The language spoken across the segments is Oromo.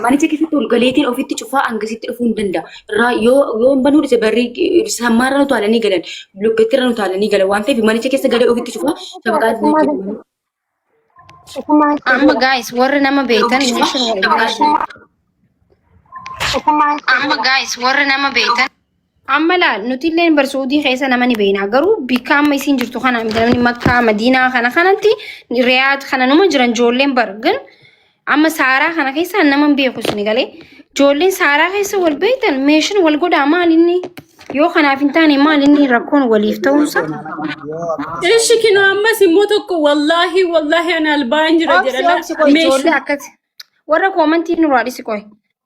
Manicha keessatti ol galeetiin ofitti cufaa hangasitti dhufuu hin danda'a. Irraa yoo yoo hin banuu dhise barri sammaarra nu taalanii galan blokkeettirra nu taalanii galan waan ta'eef manicha keessa galee ofitti cufaa sabaqaa itti hojjetu. Amma guys warri nama beektan meeshaan wal meeshaan. Amma guys warri nama beektan. Amma laal nuti illee bar Suudii keessa nama ni beekna garuu bikka amma isiin jirtu kana miti namni Makkaa Madiinaa kana kanatti Riyaad kana numa jiran ijoolleen bar gan amma Saaraa kana keessa nama hin beeku isin galee ijoolleen Saaraa keessa wal beektan meeshaan wal godhaa maal inni yoo kanaaf hin taane maal inni rakkoon waliif ta'uunsa. Ishi kinoo ammas immoo tokko wallaahi wallaahi ani albaan jira Obsi jedha. obsi qoy ijoollee akkasi warra koomantii nurraa dhisi qoy.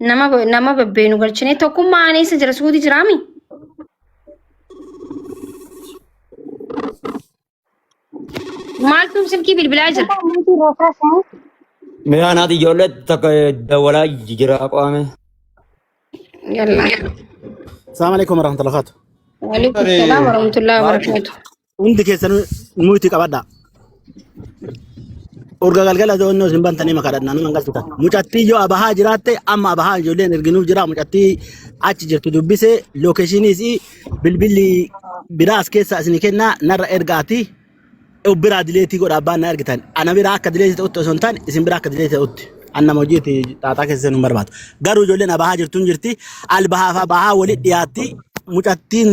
Nama nama babbeenu galchine tokkummaa ani eessa jira suuti jiraami? Maaltu silkii bilbilaa jira? Mee anaati ijoollee takka dawalaa jira qo'ame. Yalla. Assalamu alaikum warahmatullahi wabarakatuh. Waalaikum salaam warahmatullahi wabarakatuh. Hundi keessanuu muitii qabadhaa. Urga galgala zoonnoo isin bantanii makaadhannaa nama galchitan. Mucattii yoo abahaa jiraatte amma abahaa ijoolleen erginuuf jira mucattii achi jirtu dubbise lookeeshinii isii bilbilli biraa as keessaa isinii kennaa narra ergaati. Biraa dileetii godha abbaan na ergitan. Ana biraa akka dileetii ta'utti osoo hin taane isin biraa akka dileetii ta'utti. An nama hojiiti xaaxaa keessa seenuu hin barbaadu. Garuu ijoolleen abahaa jirtu hin jirti. Albahaa fi abahaa walitti dhiyaatti. Mucattiin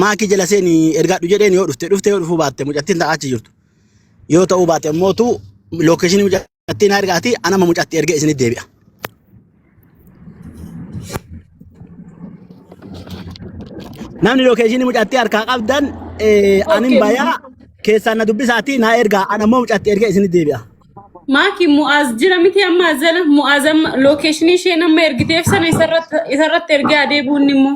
maakii jala seeni ergaadhu jedheen yoo dhufte dhufte yoo dhufuu baatte mucattiin ta'a achi jirtu. Yoo ta'uu baate ammootu lookeeshinii mucattiin haa ergaati anama mucatti ergee isinitti deebi'a. Namni lookeeshinii mucattii harkaa qabdan anin Okay. bayaa keessaan na dubbisaatii naa ergaa an ammoo mucattii ergee isinitti deebi'a. Maaki Mu'aaz jira miti amma azala Mu'aaz amma lookeeshinii isheen amma ergiteef sana isarratti isarratti ergee adeebuun immoo.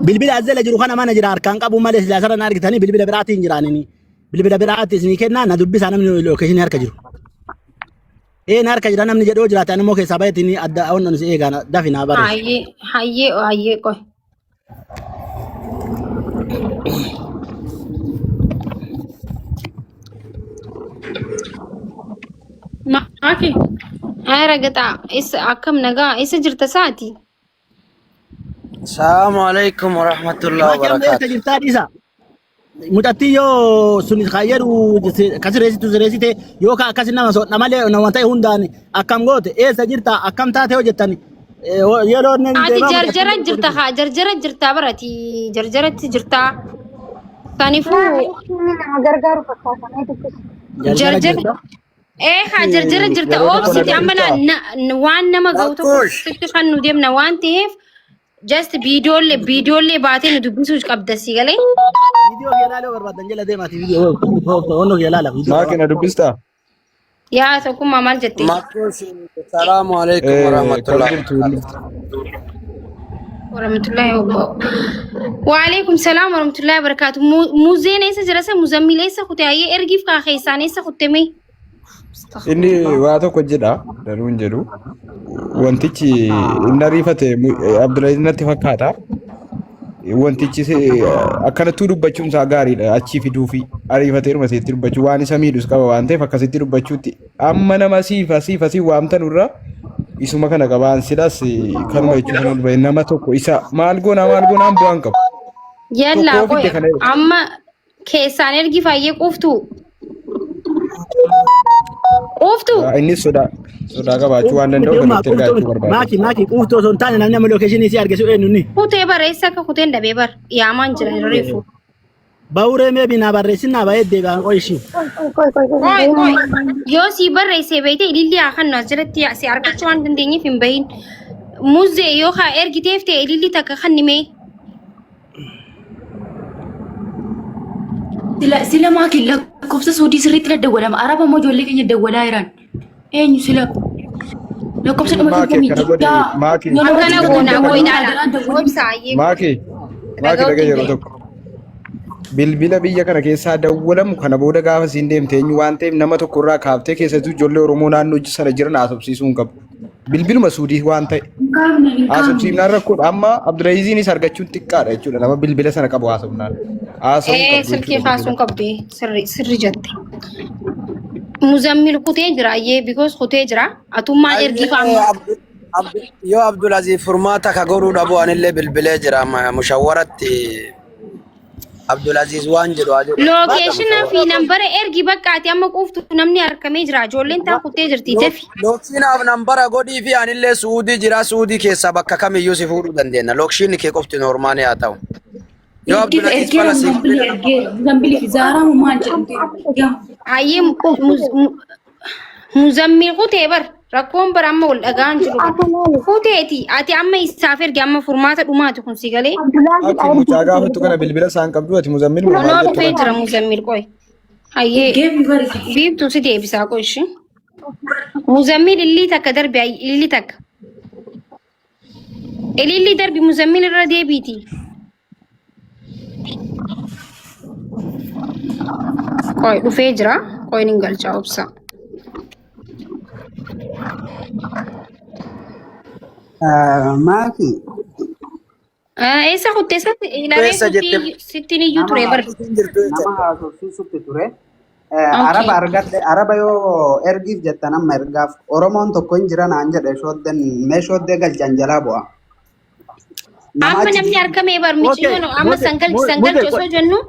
Bilbila as jala jiru kana mana jira harkaan qabu malee silaa sarara na argitanii bilbila biraatiin jiraanini. Bilbila biraatti isinii kennaa na dubbisaa namni lookeeshinii harka jiru. Ee na harka jira namni jedhoo jiraate ani immoo keessaa baheetiin adda onnan si eegaa dafi naa barreessa. Hayyee hayyee hayyee qoy. Maaki Ay ragaxaa isa akkam nagaa isa jirta saati? Salaamu alaikum warahmatullahi Maaki amma eessa wabarakatuh. jirtaa dhiisa. Mucattii yoo sun kan jedhu kan sireessitu sireessite yookaan akkas nama soodha malee nama ta'e hundaan akkam goote eessa jirta akkam taate hoo jettan yeroo inni Ati deemaa jarjara mucattiin jirta haa jarjara jirtaa barati jarjaratti jirtaa. Kanaafuu Inni nama gargaaru fakkaata. Mee dubbisi. jarjara jarjara jirta. ee haa jarjara jirta Yeroo tokko na oobsiti amma dubbistaa? waan nama ga'u tokko Lakkush. sitti kan nu deemna waan ta'eef just viidiyoollee viidiyoollee baatee nu dubbisuu qabda si galee. Viidiyoo kee ilaaluu barbaadan jala deemaati viidiyoo onnoo kee ilaala viidiyoo Maaki na dubbistaa? Yaa tokkummaa maal jettee? Makkush. Salaamu alaikum Kam warahmatullahi jirtu wabarakatuh. Warahmatullahi wabarakatuh. Waalaikum salaam warahmatullahi wabarakatuh. Muzeen eessa jira sa muzammiil eessa kute hayyee ergiif kaa keessaan eessa kutte mee? Inni waa tokko jedha danuu hin jedhu. Wantichi inni ariifate Abdulaziz natti fakkaata. Wantichi akkanattuu dubbachuun isaa gaariidha. Achii fiduufi ariifateeruma iseetti dubbachuu waan isa miidhus qaba waan ta'eef akkasitti dubbachuutti amma nama asiif asiif asii waamtan irra isuma kana qabaan silas kanuma jechuun kan ol nama tokko isa maal goonaa maal goonaan bu'aan qabu. Yallaa Tokkoo qoy fidde kana amma keessaan ergi faayyee quuftuu. Quuftuu. Innis sodaa sodaa qabaachuu waan danda'u kan itti ergaa jechuu barbaada. Maaki maaki quuftuu osoo hin taane namni amma lookeeshinii isii argesu eenyu inni. Kutee bareessa akka kuteen dhabee bar yaamaan jira reefu. Bawuree mee binaa barreessin naa bahee deebi'aan qoy ishii. Qoy qoy qoy qoy. Qoy qoy yoo sii barreessee beekte ililli haa kannu as jalatti si argachuu waan dandeenyeef hin bahin. Muzee yoo haa ergiteef ta'e ililli takka kanni mee. Sila sila maakiin lakkoofsa suudii sirriitti daddawwalama. Araba immoo ijoollee keenya dawwalaa jiran. Eenyu sila lakkoofsa dhuma Maaki torbamii akkana godhi jiddaa maaki yoo nama Akkana xiqqaa goonaa dawwalama qoy ilaala. adaraa dawwalama. Obsa hayyee maaki maaki dhaga'utti dhaga hin yeroo bahin. tokko bilbila biyya kana keessaa dawwalamu kana booda gaafa siin deemte eenyu waan ta'eef nama tokko irraa kaaftee keessattuu ijoollee Oromoo naannoo sana jiran haasofsiisuu hin qabu. Bilbiluma suudii waan ta'e. Hin kaafne hin kaafne. Haasofsiifnaan rakkoodha. Amma Abdulaziziinis argachuun xiqqaadha jechuudha. Nama bilbila sana qabu haasofnaan. Haasa'uu Ee qabdu silkii jechuudha kaasuun bilbila. qabdu sirri sirri jette. Muzammil kutee jira ayyee because kutee jira. Atummaan ergiif Ayyee amma. Yoo Abdulaziz furmaata ka godhuu dhabu anillee bilbilee jira mushawwaratti Abdulaziz waan jedhu haa jedhu. Lookeeshina fi nambara ergi bakka ati amma quuftu namni harkamee jira. Ijoolleen taa kuttee jirti dafi. Lookshiinaaf nambara godhii fi anillee Suudii jira Suudii keessaa bakka kamiyyuu si fuudhuu dandeenya. Lookshiinni kee qofti noormaanii haa ta'u. Yoo Ergeera Abdulaziz ergeera fala siif Muzambili ergeera Muzambili fi Zaaraa moo maal jedhamte yaa. Ayyee muzammil kutee bar rakkoon bar amma wal dhagaan jiru bar. Ati maali? Kuteeti ati amma isaaf ergi amma furmaata dhumaati kun si galee. Abdulaziz Ati mucaa gaafattu kana bilbila isaan qabdu ati muzammil moo maal Kunoo jettu dhufee kana? jira muzammil qoy. Hayyee Ergeefi bari. biiftuu si deebisaa qoy ishii. Muzammil illii takka darbi illii takka. Ilillii darbi muzammil irra deebiiti. Qoy dhufee jira. Qoy nin galchaa obsa. Maaki Eessa kutte eessatti ilaalee Eessa jette? sittiin iyyuu ture bar. nama haasofsiisutti ture. Araba argadhe araba yoo ergiif jettan amma ergaaf Oromoon tokko hin jira naan jedhe shooddeen mee shooddee galchan jalaa bu'a. Nama Amma achi namni argame bar Okay, miciyyoon amma Muze, sangalchi Muze, sangalchi osoo jennu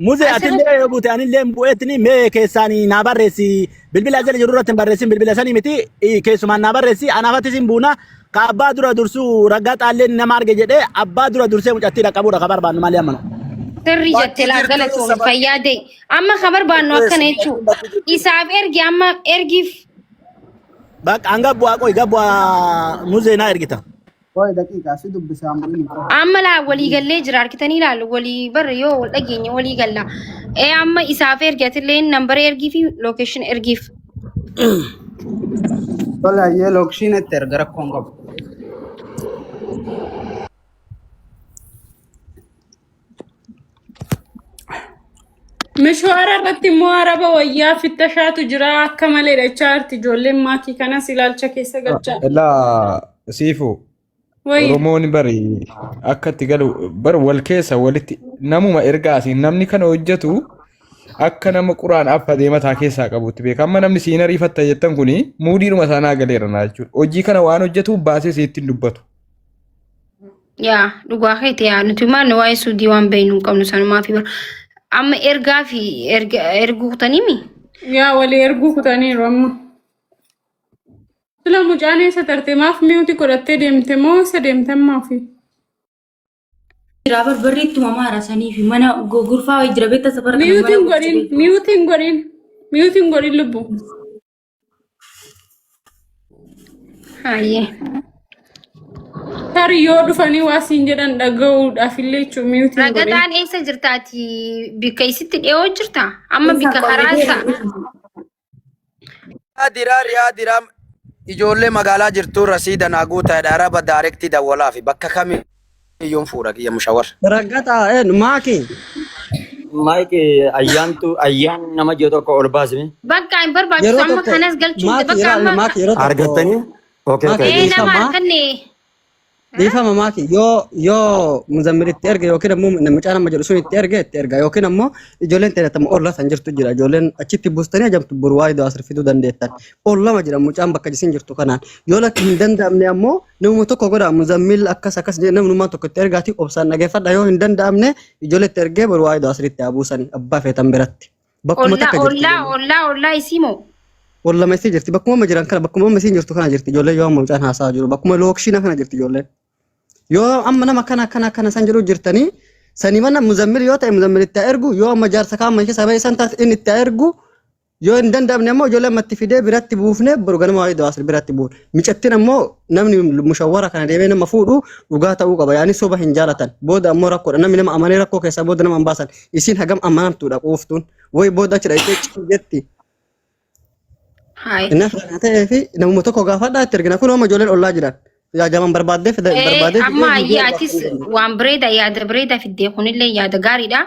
Muze asirratti atillee yoo buute anillee hin bu'eetini mee keessaanii naa barreessi bilbila jala jiru irratti hin barreessin bilbila sanii miti keessumaan naa barreessi anaafattis hin buuna ka abbaa dura dursuu raggaa xaalleen nama arge jedhee abbaa dura dursee mucattii dhaqqabuudha ka barbaannu malee amma nu. Sirrii Bakki jette laa jirtu galatoomi eessa bakki fayyaa ta'e. Amma ka barbaannu jirtu akkana eessa jechuudha. bakki jirtu? Isaaf ergi amma ergiif Bakka hanga bu'aa qoy gabbu'aa muzee naa ergita. Qoy daqiiqaa si dubbisaan bu'in qoy. Amma laa walii gallee jira argitanii ilaalu walii barra yoo wal dhageenye walii galla. Ee amma isaaf ergi atillee nambara ergii fi lookeeshin ergiif. Tola ayyee lookshiin itti erga rakkoon qabu. Mishwaara irratti immoo araba wayyaa fittashaatu jira akka malee dhachaa jirti ijoolleen maakii kanas ilaalcha keessa galchaa. Illaa siifu Wayya. Oromoon bari akka itti galu bar wal keessa walitti namuma ergaa asiin namni kana hojjetu akka nama quraan affatee mataa keessaa qabutti beeka. Amma namni siin ariifatta jettan kuni muudiidhuma isaa naa galeera naa jechuudha. Hojii kana waan hojjetuuf baasee siitti hin dubbatu. Yaa dhugaa keeti yaa nuti maal waa'ee suudii waan beeknu hin qabnu sanumaa fi bara. Amma ergaa fi erga erguu kutaniimi. Yaa walii erguu kutaniiru amma. Sila mucaan eessa tarte maaf mi'uuti godhattee deemte moo eessa deemte ammaa fi? Jira barbarri ittuma maara sanii fi mana gurfaa wayii jira beektaa safara kana mana Miyuutiin godhin miyuutiin godhin miyuutiin godhin lubbu. Hayyee. Tarii yoo dhufanii waa siin jedhan dhaga'uudhaaf illee jechuun miyuutiin godhin. Ragataan eessa jirta ati bikka isitti dhiyoo jirta? Amma bikka karaa isaa. Diraa riyaa diraa ijoollee magaalaa jirtu rasiida naa guutaadha araba daarektii dawwalaa fi bakka kamiyyuun fuudha kiyya mushawar. Raggataa een maaki. Maayiki ayyaantu ayyaan nama ji'a tokko ol baasime. Bakka hin barbaachisu Yeroo amma tokko kanas galchuu maaki bakka yeroo amma maaki yeroo tokko Argattanii? Okay, maaki okay. ee nama dhiifama harkanne dhiifama maaki yoo yoo muzammil itti erge yookiin ammoo mucaa nama jedhu sun itti erge itti erga yookiin ammoo ijoolleen teelatama olla san jirtu jira ijoolleen achitti buustanii ajamtu boru waa iddoo asir fiduu dandeettan ollama jira mucaan bakka isin jirtu kanaan yoo lakki hin danda'amne ammoo namuma tokko godha muzammil akkas akkas jedhe namnummaan tokko itti ergaati obsaan dhageeffadha yoo hin danda'amne ijoollee itti ergee boru waa iddoo asiritti haa buusani abbaa feetan biratti bakkuma ollaa takka jirti ollaa ijoolleen. ollaa ollaa isii moo Wallama isii jirti. Bakkuma amma jiran kana bakkuma amma isiin jirtu kana jirti ijoolleen yoo amma mucaan haasa'aa jiru bakkuma lookshiina kana jirti ijoolleen. Yoo amma nama kana kana kana san jedhu jirtanii sanii mana muzammil yoo ta'e muzammil itti haa ergu yoo amma jaarsa kaan mana keessa ba'e san taate inni itti haa ergu yoo hin danda'amne ammoo ijoollee amma itti fidee biratti buufne boru ganama waa'ee dawaasir biratti buufne. Micattiin ammoo namni mushawwara kana deemee nama fuudhu dhugaa ta'uu qaba yaani soba hin jaalatan booda ammoo rakkoodha namni nama amanee rakkoo keessaa booda nama hin baasan isiin hagam amanamtuudha quuftuun wayi booda achi dhaqxee cii jetti. Hayi. Inni kana ta'ee fi namuma tokko gaafadhaa itti ergina. Kun amma ijoolleen ollaa jiran. Yaa jaman barbaaddee fida Ee, barbaadee amma fidee ayyaa atis waan bareeda yaada bareeda fiddee kunillee yaada gaariidha.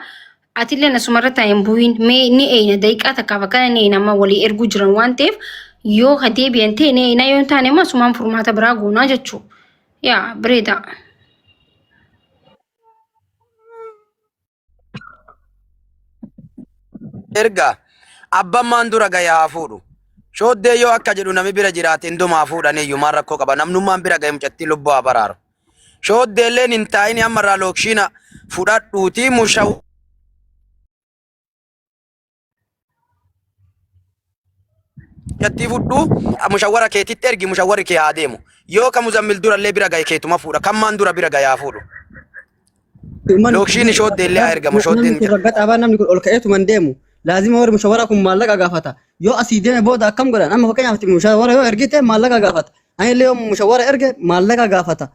Atillee asumarra taa'e hin bu'iin mee ni eeyna daqiiqaa takkaaf akkana ni eeyna amma walii erguu jiran waan ta'eef yoo ka deebi'an ta'e ni eeyna yoo hin taane immoo asumaan furmaata biraa goonaa jechuu. Yaa bareeda. Erga abbammaan dura gahe haa fuudhu. Shooddee yoo akka jedhu nami bira jiraate hindumaa fuudhaniyyuu maal rakkoo qaba namnummaan bira gahe mucattii lubbuu haa baraaru. Shooddeelleen hin taa'ini amma irraa lookshiina fudhadhuutii mushawwara Mucattii fudhuu mushawwara keetitti ergi mushawwarri kee haa deemu. Yoo ka muzammil durallee bira gahe keetuma fuudha. Kan maan dura bira gahe haa fuudhu. Lookshiin shooddeellee haa ergamu Namni shooddeen kun raggaxaa baa namni kun ol ka'eetuma hin deemu. Laazima warri mushawara kun maallaqa gaafata. Yoo asii deeme booda akkam godhan amma fakkeenyaaf mushawara yoo ergite maallaqa gaafata. Ani illee yoo mushawara erge maallaqa gaafata.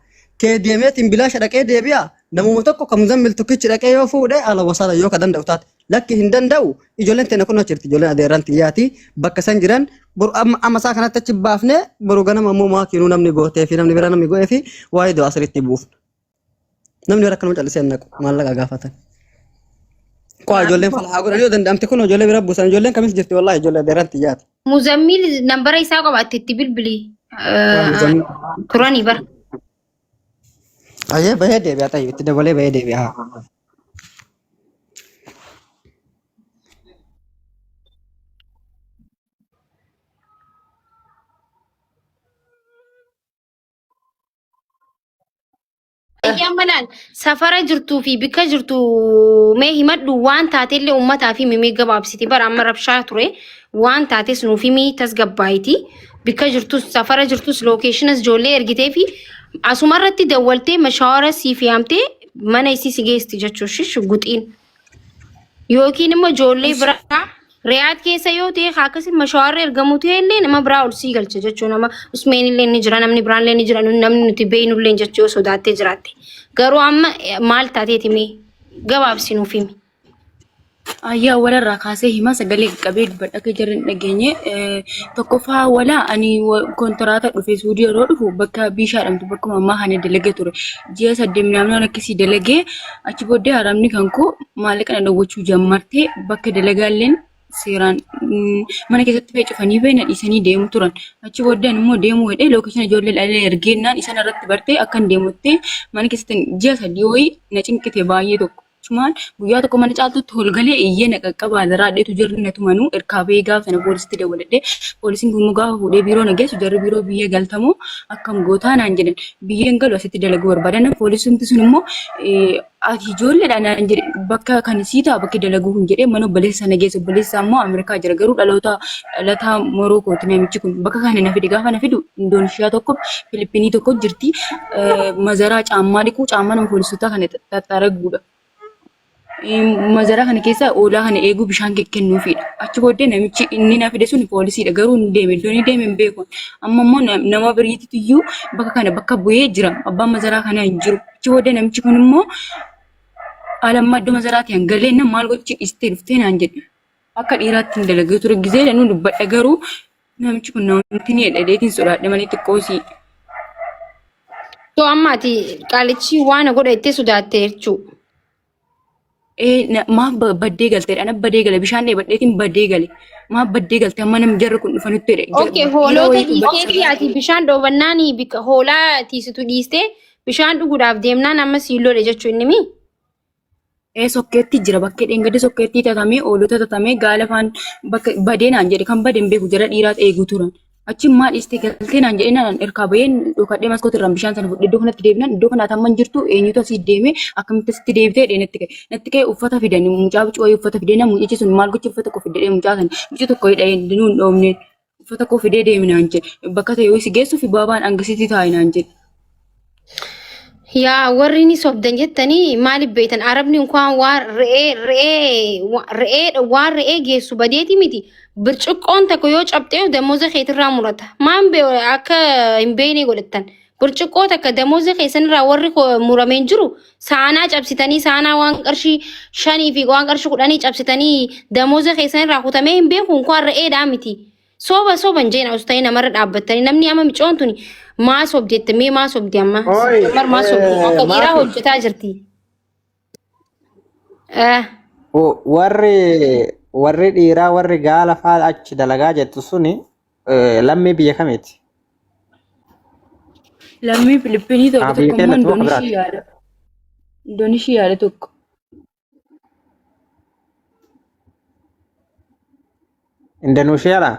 Kee deemeetiin bilaasha dhaqee deebi'a. Namuma tokko kan muzammil tokkichi dhaqee yoo fuudhe ala wasaala yoo ka danda'u taate. Lakki hin danda'u ijoolleen teenya kun jirti ijoolleen adeerran xiyyaati bakka isaan jiran boru amma amma isaa kanatti achi baafne boru ganama ammoo maakiinuu namni gootee fi namni bira namni go'ee fi waa'ee du'aa sirriitti buufna. Namni bira akkanuma callisee hin naqu maallaqa gaafatan. Qo'aa ijoolleen fala haa godhan yoo danda'amte kun ijoollee bira buusan ijoolleen kamis jirti wallaahi ijoollee adeerran xiyyaati. Muzammil nambara isaa qabaatti itti bilbili. Turanii bara. Ayyee bahee deebi'a ta'e itti dabalee bahee deebi'a. Eeyyaan malaan safara jirtuu fi bikka jirtu mee himadhu waan taatellee uummataa fi mimee gabaabsiti bara amma rabshaa ture waan taates nuuf himii tasgabbaayiti bikka jirtus safara jirtus lookeeshinas ijoollee ergitee fi asumarratti dawwaltee mashaawara siif yaamtee mana isii si geesti jechuun shugguxiin. Yookiin immoo ijoollee biraa Riyaad keessa yoo ta'e akkasii mashawarri ergamu ta'e illee nama biraa ol sii galcha jechuun nama Usmeen illee ni jira namni biraan illee ni jira namni nuti beeynu illee jechuu yoo sodaattee jiraatte. Garuu amma maal taateeti mee gabaabsi nuuf himi. Ayyaa walarraa kaasee hima sagalee qabee dubbadha akka jarri hin dhageenye. Tokkoffaa walaa ani kontiraata dhufe suudii yeroo dhufu bakka biishaa jedhamtu bakkuma ammaa kana dalagee ture. Ji'a saddeet naannoo akkasii dalagee achi booddee haramni kan koo maallaqa na dhowwachuu jammartee bakka dalagaalleen seeraan mana keessatti fa'ii cufanii fa'ii na dhiisanii deemu turan. Achi booddee ani immoo deemuu hedhee lookeeshina ijoollee dhalee ergeennaan isaan irratti bartee akkan deemuttee mana keessatti ji'a sadii wayii na cinqite baay'ee tokko. Achumaan guyyaa tokko mana caaltuutti ol galee iyyee na qaqqabaa daraadheetu jarri na tumanuu erkaa bahee gaafa sana poolisitti dawwaladhee poolisiin kun immoo gaafa fuudhee biiroo na geessu jarri biiroo biyya galtamoo akkam gootaa naan jedhan biyyeen galu asitti dalaguu barbaadan poolisiin sun immoo ati ijoolleedha naan jedhe bakka kan sii ta'a bakki dalaguu kun jedhee mana obboleessa sana geesse obboleessa immoo Ameerikaa jira garuu dhaloota dhalataa Morookooti namichi kun bakka kana na fide gaafa na fidu Indoneeshiyaa tokko Filippinii tokko jirti mazaraa caammaa dhiquu caammaa nama poolisootaa kana xaxxaraguudha. Mazaraa kana keessa oolaa kana eeguu bishaan kennuufiidha. Achi booddee namichi inni na fide sun poolisiidha garuu hin deeme iddoo inni deeme hin beeku. Amma immoo nama biriititu iyyuu bakka kana bakka bu'ee jira. Abbaan mazaraa kanaa hin jiru. Achi booddee namichi kun immoo alammaa iddoo mazaraatii hangalee na maal gochuu dhiistee dhuftee naan jedhe. Akka dhiiraatti hin dalagee ture gizee danuu dubbadha garuu namichi kun namatti ni dhedheetiin sodaadhe malee xiqqoosii. So amma ati qaalichi waan godha jettee sodaatte jechuudha. Ee maaf baddee galtee ana badee gale bishaan dheebadheetiin badee gale maaf baddee galte amma namni jarri kun dhufanitti jedhe. Okay, Dhiira hoolota wayiitu dhiistee fi ati bishaan dhoobannaan bika hoolaa tiisitu dhiistee bishaan dhuguudhaaf deemnaan amma siin lole jechuu inni mi? Ee sokkeetti jira bakkee dheengadde sokkeettii tatamee hoolota tatamee gaala faan bakka badee naan jedhe kan badee hin beeku jara dhiiraa eeguu turan. Achi maa dhiistee galtee naan jedhee naan irkaa baheen dhokadhee maskoota irraan bishaan sana fudhee iddoo kanatti deebinaan iddoo kana atamman jirtu eenyutu asii deeme akkamitti asitti deebitee jedhee natti ka'e. Natti ka'e uffata fidan mucaa bicuu wayii uffata fidee na mucichi sun maal gocha uffata koo fidee mucaa sana mucaa tokko hidhee nuun hin dhoofne uffata koo fidee deemi naan jedhe bakka ta'e yoo si geessuuf baabaan angasitti taa'i naan jedhe. Yaa warri ni sobdan jettanii maaliif beektan arabni unkaan waan re'ee re'ee re'ee waan re'ee geessu badeeti miti bircuqqoon tokko yoo cabxee damooza keetirraa murata maan akka hin beekne godhattan bircuqqoo takka damooza keessanirraa warri murameen jiru saanaa cabsitanii saanaa waan qarshii 5 fi waan qarshii 10 cabsitanii damooza keessanirraa kutamee hin beeku unkaan re'eedhaa miti. Soba soba hin jeena osoo ta'ee namarra dhaabbattanii namni amma micoon tuni maa sobdi jette mee maa sobdi amma Oi, Jammar maa sobdi akka dhiiraa maaki. hojjetaa jirti. Eh, Warri warri dhiiraa warri gaala faa achi dalagaa jettu suni lammii biyya kamiiti? Lammii Filippinii tokko Ah, biyya tokko immoo keenyatti moo kan Indoonishii biraati? yaada. Indoonishii yaada tokko. Indoneeshiyaadha?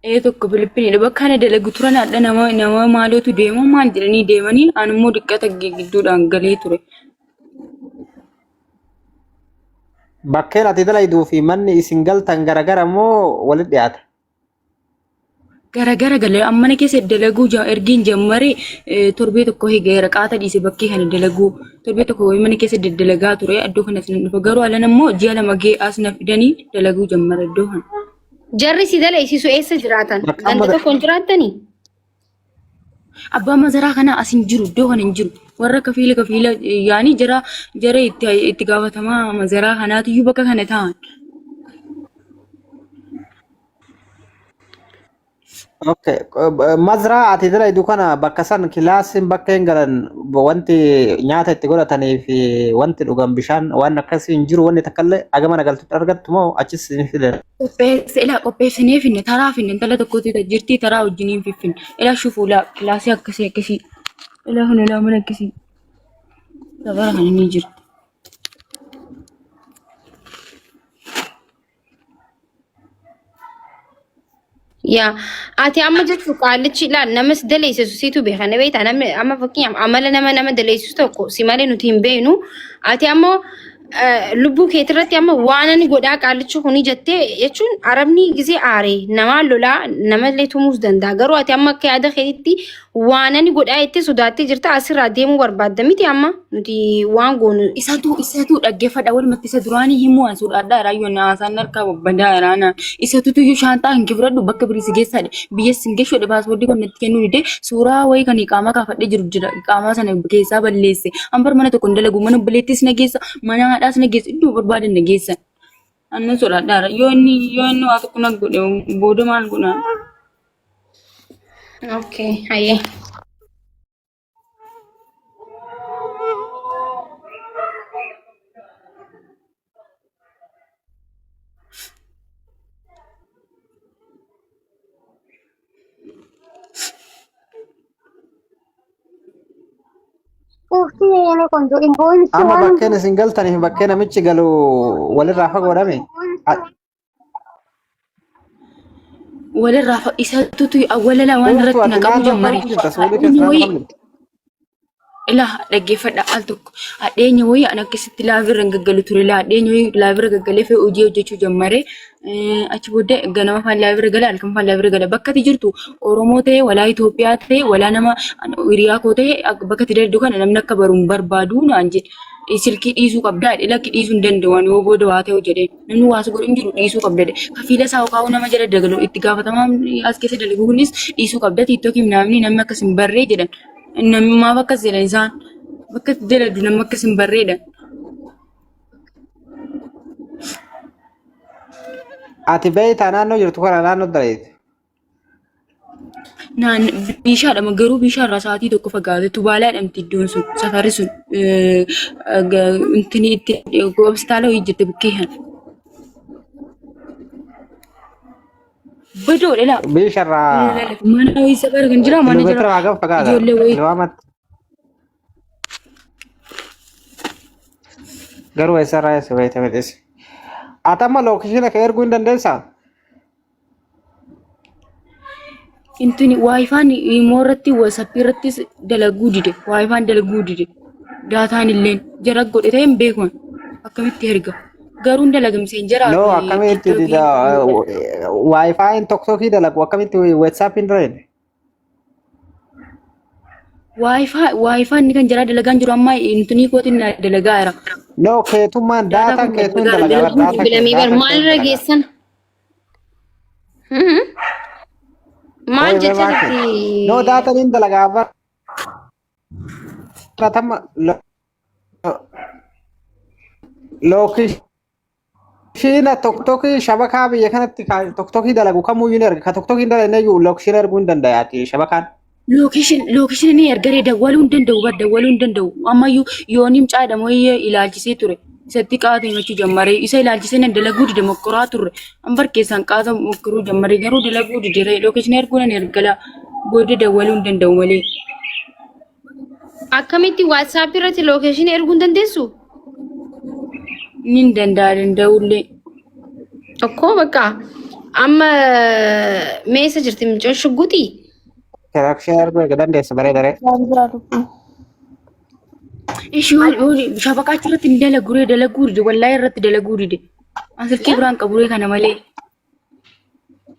Ee tokko Filippiniidha. Bakka kana dalagu turan hadha nama nama maalootu deema maal jedhanii deemanii ani immoo diqqata gidduudhaan galee ture. Bakkeen ati dalayduu fi manni isin galtan garagara moo walitti dhiyaata? Garagara galee amma mana keessa dalaguu ergiin jammare torbee tokko higeera qaata dhiise bakkee kana dalaguu torbee tokko wayii mana keessa daddalagaa ture iddoo kanas nan dhufa garuu alan immoo ji'a 2 ga'ee as na fidanii dalaguu jammare iddoo kana. Jarri si dalaysiisu eessa jiraatan? Bakka amma Ganda tokko hin jiraattanii? Abbaa mazaraa kana as hin jiru iddoo kana hin jiru warra kafiila kafiila yaanii jara jara itti itti gaafatamaa mazaraa kanaatiyyuu bakka kana taa'an. Okay. Mazraa ati dalaydu kana bakka san kilaasiin bakka hin galan wanti nyaata itti godhatanii fi wanti dhugan bishaan waan akkasii hin jiru wanni takka illee haga mana galtutti argattu moo achis hin fidan? Qopheesse ilaa qopheessinee finne taraa finne intala tokkotti jirtii taraa wajjiniin fiffinne ilaa shufuu ilaa kilaasii akkasii akkasii ilaa kun ilaa mana akkasii safara kana ni jirti. Yaa ati amma jechuun qaallichi ilaal nama si daleessisu situ beeka na beektaa namni amma fakkeenyaaf amala nama nama daleessisu tokko si malee nuti hin beeknu ati ammoo lubbuu keetirratti amma waan ani godhaa qaallichi kuni jettee jechuun arabni gisee aare namaa lolaa namallee tumuus danda'a garuu ati amma akka yaada keetitti waan ani godhaa jettee sodaattee jirta asirraa deemuu barbaadda miti amma nuti waan goonu. Isatu isatu dhaggeeffadha walumatti isa duraanii himuu an sodaadhaa raayyoon haasaan harkaa babbadaa raana isatu tuyyuu shaanxaa hin kifradhu bakka birii si geessaadhe biyya sin geessuudha paaspoortii kun natti kennuu dide suuraa wayii kan iqaamaa kaafadhee jiru jira iqaamaa sana keessaa balleesse an bar mana tokko hin dalagu mana obboleettiis na geessa mana haadhaas na geessa iddoo barbaadan na geessan annan sodaadhaa yoo inni waa tokko na godhe booda maal godhaa. Okay, hayyee. Ufti yene konjo invoice Amma waan bakkeen isin galtanii fi bakkee namichi galu walirraa fagoodhame. Walirraa isattutu awwala waan Quuftu irratti ati na qabu naannoo jammare. kam jirta? Suulii Hadheenya keessa naannoo wayii kam jirta? ilaa dhaggeeffadha al tokko. Hadheenya wayii an akkasitti laafirra hin gaggalu ture. Laa hadheenya wayii laafirra gaggalee fe'ee hojii hojjechuu jammare. Achi booddee ganama faan laafirra gala halkan faan laafirra gala. Bakka ati jirtu Oromoo ta'e walaa Itoophiyaa ta'e walaa nama hiriyaa koo ta'e bakka ati daldu kana namni akka baru hin barbaadu naan jedhe. Silkii dhiisuu qabdaa jedhe lakki dhiisuu hin danda'u ani yoo booda waa ta'u jedhee. Namni waa si godhu hin jiru dhiisuu qabda jedhe. Kafiila isaa yookaan nama jala dagalu itti gaafatamaa as keessa dalagu kunis dhiisuu qabda tiiktookiif namni namni akkas hin barree jedhan. Namni maaf akkas jedhan isaan bakka itti dalagdu namni akkas hin barreedha. Ati beektaa naannoo jirtu kana naannoo dalayti. Naan bishaadhama garuu bishaarraa sa'aatii tokko fagaate tubaalaa jedhamti iddoon sun safarri sun intini itti hospitaala wayii jirti bukkee kan. Badoodha laa. Bisharraa Mana wayii safara kan jira mana jira kiiloomeetira hagam fagaata? ijoollee wayii. Kiloomatti. Garuu eessarraa eessa beekta mixis? Ati amma lookeeshina kee erguu hin dandeessaa? Intini waayifaan immoo irratti wasappii irrattis dalaguu dide. Waayifaan dalaguu dide. Daataan illeen jara godhe ta'e hin beeku ani. Akkamitti erga? Garuu hin dalagamseen jaraa No, fi akkamitti tiktookiin dida waayifaayin tokkokkii dalagu akkamitti weetsaappiin dalagne? Waayifaa waayifaa inni kan jaraa dalagaan jiru amma intinii kootiin na dalagaa jira. No, keetummaan Daataa daataan kun keetuun dalagaa dalagaa bar dalaguu daataan kee Bilamii bar daataan kee maalirra dalagaa. geessan? Maal Qoy jecha beemaa kee. jirti? No, daataan hin dalagaa bar tamma lookishiina toktokii shabakaa biyya kanatti toktokii dalagu kamuyyuu ni erga. Ka toktokii hin dalagne iyyuu lookishiina erguu hin danda'a shabakaan. Lookeeshin lookeeshin ni ergaree dawwaluu hin danda'u bar dawwaluu hin danda'u. Ammayyuu yooniim caadha mooyyee ilaalchisee ture. Isatti qaata himachuu jammaree isa ilaalchisee nan dalaguu dide mokkoraa turre. An bar keessaan qaata mokkoruu jammaree garuu dalaguu dide lookeeshin erguu nan ergala booda dawwaluu hin danda'u malee. Akkamitti WhatsApp irratti lookeeshinii erguu hin dandeessu? Nin danda'a danda'ullee. Tokko bakka Amma meessa jirti mucaan shugguxii? Kiraakshee arguu eega dandeessa bareeda ree. Waan biraa lubbuu. Ishii shafaqaa achirratti hin dalaguree dalaguu dide wallaahi irratti dalaguu dide. An silkii biraan qaburee kana malee.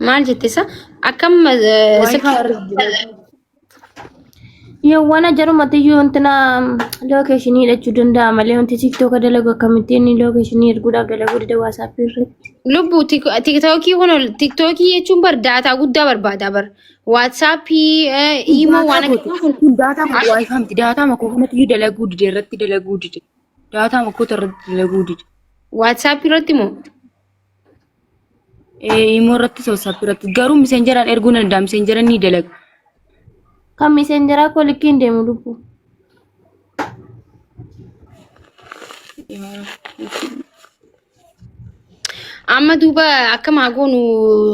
Maal jette isa? Akkam Waayifaa irratti dalaguu. Yawwana jarumatti iyyuu wanti na lookeeshinii hidhachuu danda'a malee wanti tiktooka dalagu akkamitti inni lookeeshinii erguudhaaf dalaguu dida waasaappii irratti. Lubbu tiktookii kun tiktookii jechuun bar daataa guddaa barbaada bar. Waatsaappii, iimoo waan Daataa kooti. akkanaa kun Kun daataa koo waayifaa miti. Daataa makoo kanatti iyyuu dalaguu dide irratti dalaguu dide. Daataa makoota irratti dalaguu dide. Waatsaappii irratti moo? Imoo irrattis WhatsApp irratti garuu miseenjaraan erguu nan danda'a miseenjaraan ni dalaga. Kan miseenjaraa koo likkii hin deemu lubbu. Amma duuba akkam haa goonu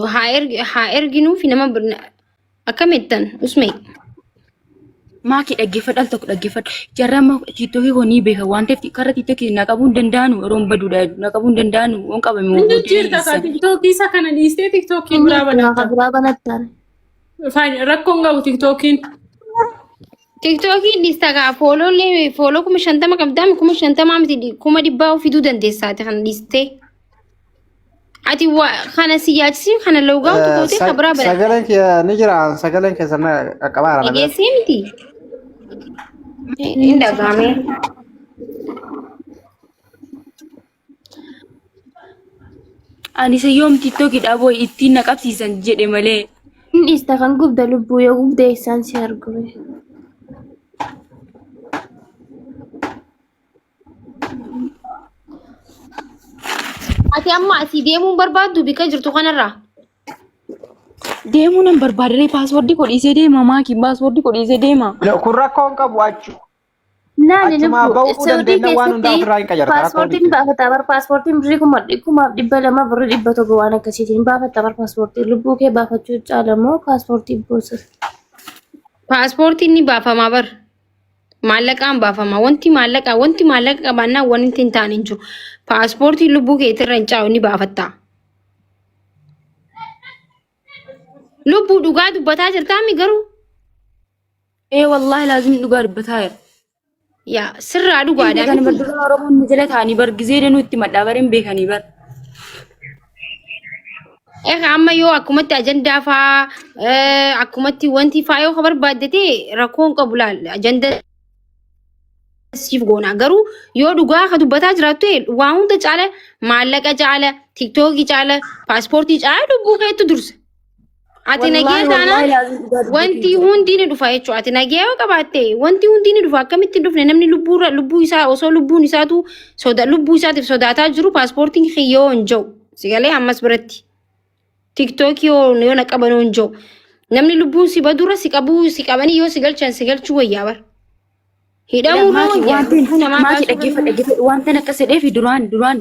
haa erginuu fi nama akkam jettan usmee. Maakii dhaggeeffadhu al tokko dhaggeeffadhu. Jarri amma tiiktookii koo ni beeka waan ta'eef karra tiiktookii na qabuu hin danda'anu yeroon baduudha na qabuu hin danda'anu waan qabame Hin booddee na jijjiirta kaa dhiisan. tiktookii isa kana dhiistee tiktookii Inni biraa itti banatta. biraa banattaan. Rakkoon qabu tiktookiin. Tiktookiin dhiista kaa fooloolee fooloo 50,000 qabdaa 50,000 miti 100,000 fiduu dandeessaati kana dhiistee. Ati kana si yaachisiin kana loogaawtu gootee ka biraa banatta. Sagaleen kee ni jira sagaleen keessan na qaqqabaara na biratti. Dhageessee miti. Hin dhaga'ame. Ani isa yoom tiiktookii dhaaboo ittiin na qabsiisan jedhe malee. Hin dhiista kan gubda lubbuu yoo gubde isaan si argu. Ati amma asii deemuun barbaaddu bika jirtu kanarraa. Deemuu nan barbaadare paaswordii koo dhiisee deema maakiin paaswordii koo dhiisee deema. Kun rakkoo hin qabu achu. Naani Achumaa lubbu bahuu Saudii dandeenya waan hundaa keessatti ofirraa hin qajarta rakkoo paaspoortiin miti. baafataa bar paaspoortiin birrii 2,200 birrii 100 waan akkasiitiin baafatta bar paaspoortii lubbuu kee baafachuu caala moo paaspoortii boosa. Paaspoortiin ni baafamaa bar. Maallaqaan baafama. Wanti maallaqa wanti maallaqa qabaannaan wanti hin taane hin jiru. Paaspoortiin lubbuu keetirra hin caa'u ni baafatta. Lubbuu dhugaa dubbataa jirtaami garuu? Ee wallaahi laazim dhugaa dubbataa jira. Yaa sirraa Hin dhugaadha beekani bar miti. dura Oromoon nu jala ta'anii bar gizee danuu itti madhaa bar hin beekanii bar. Egaa amma yoo akkumatti ajandaa faa akkumatti wanti faa yoo ka barbaadde ta'e rakkoo hin qabu laal ajandaa siif goona garuu yoo dhugaa ka dubbataa jiraattu ta'e waa hunda caala maallaqa caala tiktookii caala paaspoortii caala lubbuu keettu dursa. Ati nagee Wallaahi taanaan wallaahi laazim dhugaa dubbatuu wanti jira. hundi ni dhufa jechuudha. Ati nagee yoo qabaatte wanti hundi ni dhufa akkamitti hin dhufne namni lubbuurra lubbuu isaa osoo lubbuun isaatu soda lubbuu isaatiif sodaataa jiru paaspoortiin kiyyoo hin jiru. Sigalee ammas biratti tiktookii yoo na qabanoo hin jiru. Namni lubbuun si badurra si qabuu si qabanii yoo si galchan si galchuu wayyaa bara. Hidhamuurra Maaki wayyaa wanti lubbuu namaa maaki baasuu dhaggeeffadhu dhaggeeffadhu wanta akkas jedheefi duraan duraan.